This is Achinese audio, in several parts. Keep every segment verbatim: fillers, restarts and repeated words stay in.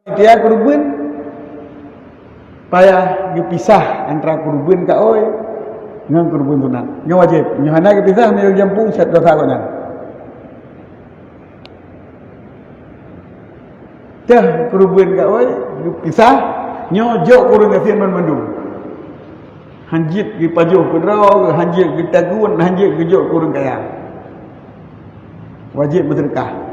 Panitia keureubeuen payah geupisah antara keureubeuen kaôi ngon keureubeuen sunat. Nyoe wajéb. Nyoe hana geupisah, meunyoe jampu sat dosa gobnyan. Teuh keureubeuen kaôi geupisah, nyoe jok keu ureueng gasien banmandum. Hanjeuet geupajoh keudroe, hanjeuet geutagun, hanjeuet geujok keu ureueng kaya. Wajéb beuseudeukah.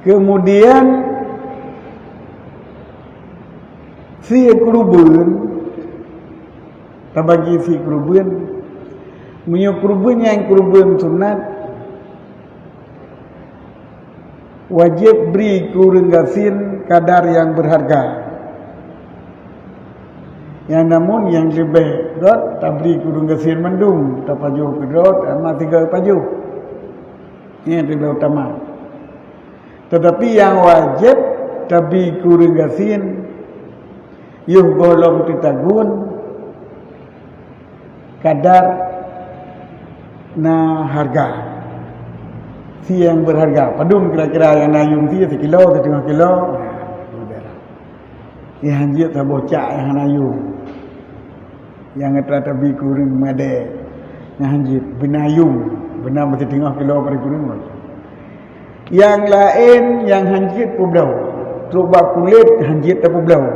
Keumudian, sie keureubeuen, tabagi sie keureubeuen. Meunyoe keureubeuen nyang keureubeuen sunat, wajéb bri keu ureueng gasien kadar nyang beurharga. Nyang namun nyang leubeh göt tabri keu ureueng gasien mandum, tapajoh keudroe, teuma sigoe pajoh. Nyan leubeh utama. Teutapi nyang wajéb tabri keu ureueng gasien, yoh gohlom teutagun, kadar na hareuga. Sie nyang beurharga. Padum kira-kira nyang na yuem sie, sikilo, siteungoh kilo? Nah, udahlah. Nyang hanjeuet saboh cak nyang hana yuem. Nyang atra tabi keu ureueng meudeh. Nyang hanjeuet beuna yuem, beuna meusiteungoh kilo bak ureueng. Nyang laén nyang hanjeuet peubloe. Trok bak kulét hanjeuet tapeubloe.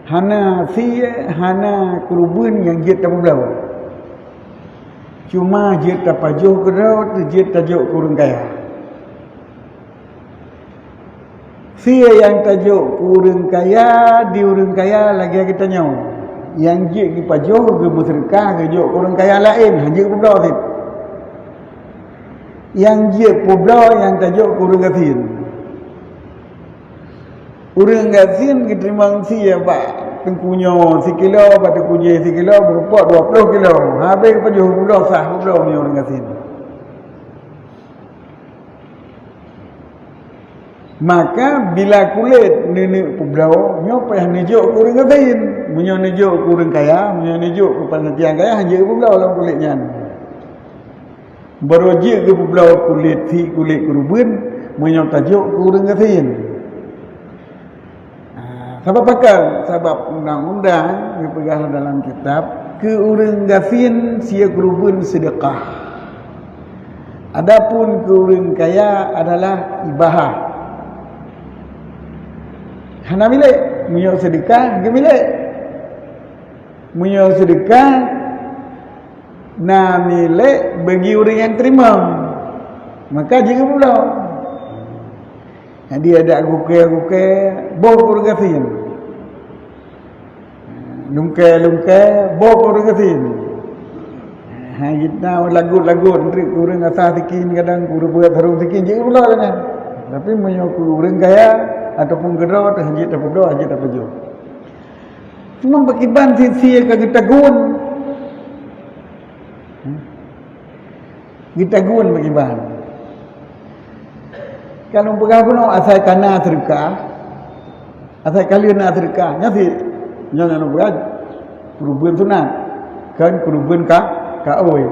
Hana sie, hana keureubeuen nyang jeuet tapeubloe. Cuma jeuet tapajoh keudroe, jeuet tajok keu ureueng kaya. Sie nyang tajok keu ureueng kaya, di ureueng kaya lagée geutanyoe. Nyang jeuet geupajoh, geumeuseudeukah, geujok keu ureueng kaya laén, hanjeuet peubloe cit. Nyang jeuet peubloe nyang tajok keu ureueng gasien. Ureueng gasien geuteurimong sie bak teungku nyoe sikilo, bak teungku jéh sikilo, beureumpok dua ploh kilo. Habéh geupajoh peubloe sah, peubloe meunyoe ureueng gasien. Maka bila kulét neuneuk peubloe, nyoe payah neujok keu ureueng gasien. Meunyoe neujok keu ureueng kaya, meunyoe neujok keu panitia kaya, hanjeuet peubloe lam kulét nyan. Barô jeuet geupeubloe kulét, si kulét keureubeuen, meunyoe tajok keu ureueng gasien. Ah, sabab pakon? Sabab undang-undang geupeugah dalam kitab, keu ureueng gasien sie keureubeuen seudeukah. Adapun keu ureueng kaya adalah ibahah. Hana milék, meunyoe seudeukah, geumilék. Meunyoe seudeukah, na milék bagi ureueng nyang teurimong, maka jeuet geupeubloe. Jadi, adak gukée-gukée, boh keu ureueng gasien. Lungkée-lungkée, boh keu ureueng gasien. Hai gita lagot-lagot, treuk keu ureueng asah sikin, kadang keu ureueng sarong sikin, jeuet geupeubloe nyan. Tapi, meunyoe keu ureueng kaya, ataupun keudroe, hanjeuet tapeubloe, hanjeuet tapajoh. Cuma pakiban sie-sie ka geutagun. Hmm? Geutagun pakiban. Kalau peugah bunoe asai kana seudeukah, asai ka lheueh na seudeukah, nyan sit. Nyan nyang peugah keureubeuen sunat. Kan keureubeuen ka, kaôi.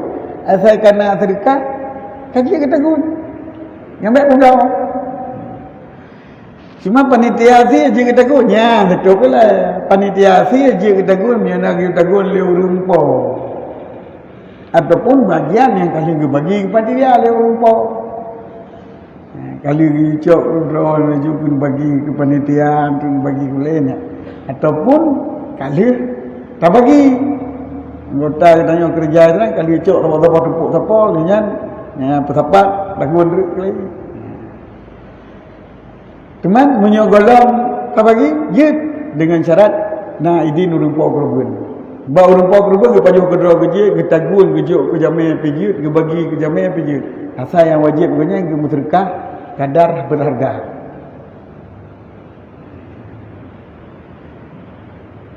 Asai kana seudeukah, ka jeuet geutagun. Nyang bék peugah. Cuma panitia sie jeuet geutagun, nyan beutôi pula. Panitia sie jeuet geutagun, meunyoe na geutagun lé ureueng po. Ataupun bagian nyang ka lheueh geubagi keu panitia lé ureueng po. Ka lheueh geucok keu droe laju keu bagi keu panitia, keu bagi keu laén nyan. Ataupun ka lheueh tabagi. Anggota geutanyoe keureuja nyan ka lheueh cok saboh-saboh tumpok sapo, lheueh nyan, nyan peusapat lagun treuk keu laén. Teuma meunyoe gohlom tabagi, jeuet deungon syarat na idin ureueng po keureubeuen. Bak ureueng po keureubeuen geupajoh keudroe geujeuet, geutagun geujok keu jamé pih jeuet, geubagi keu jamé pih jeuet. Asai nyang wajéb geuh nyan geumeuseudeukah kadar beurharga.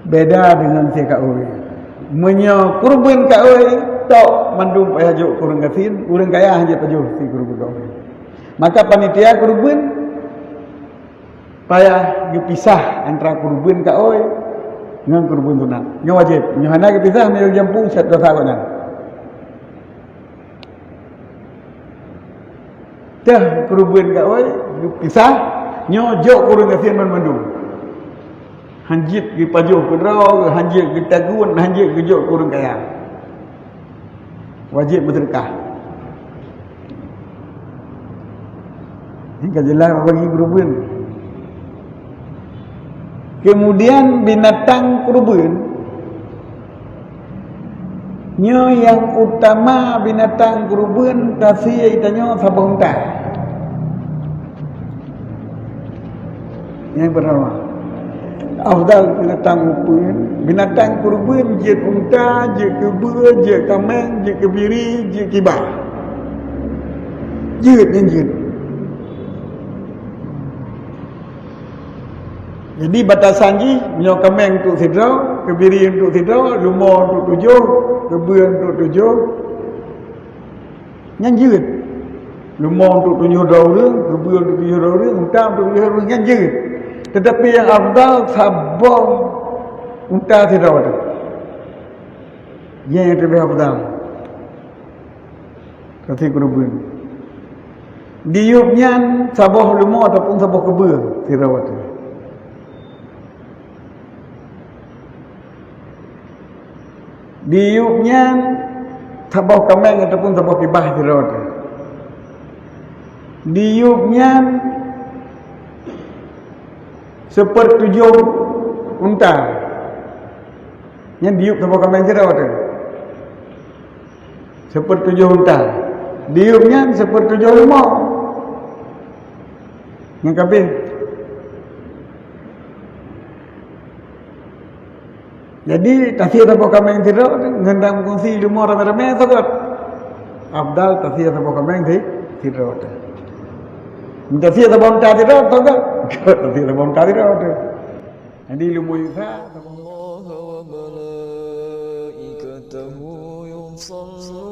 Beda deungon sie kaôi. Meunyoe keureubeuen kaôi, tok mandum payah jok keu ureueng gasien, ureueng kaya hana jipajoh sie keureubeuen kaôi. Maka panitia keureubeuen payah geupisah antara keureubeuen kaôi Ngon keureubeuen sunat. Nyoe wajéb. Nyoe hana geupisah, meunyoe jampu, sat dosa gobnyan. Teuh keureubeuen gawai, geupisah, nyoe jok keu ureueng gasien banmandum. Han jeuet geupajoh keu droe, han jeuet geutagun, han jeuet geujok keu ureueng kaya. Wajéb meuseudeukah. Nyan ka jeulaih bagi keureubeuen. Keumudian binatang keureubeuen, nyoe nyang utama binatang keureubeuen tasie tanyoe saboh unta. Nyang peurtama, afdal binatang upeuen, binatang keureubeuen jeuet unta, jeuet keubeue, jeuet kaméng, jeuet keubiri, jeuet kibah. Jeuet nyan jeuet. Jadi batasan jih, meunyoe kaméng untuk sidroe, keubiri untuk sidroe, leumo untuk tujoh, keubeue untuk tujoh, nyan jeuet. Leumo untuk tujoh droe ureueng, keubeue untuk tujoh droe ureueng, unta untuk tujoh droe ureueng, nyan jeuet. Teutapi nyang afdal saboh unta sidroe teuh. Nyan nyang leubeh afdal. Tasie keureubeuen. Diyueb nyan saboh leumo ataupun saboh keubeue sidroe teuh. Diyueb nyan saboh kaméng ataupun saboh kibah sidroe teuh. Diyueb nyan seupeurtujoh unta. Nyan diyueb saboh kaméng sidroe teuh. Seupeurtujoh unta. Diyueb nyan seupeurtujoh leumo. Nyan ka abéh. Jadi, tasie saboh kaméng sidroe, ngon dang meukongsi leumo ramé-ramé, sah göt. Afdal tasie saboh kaméng si-, sidroe teuh. Tasie saboh unta sidroe, sah göt. Tasie saboh unta sidroe teuh. Jadi, leumo yue sa, saboh الله وملائكته يصلون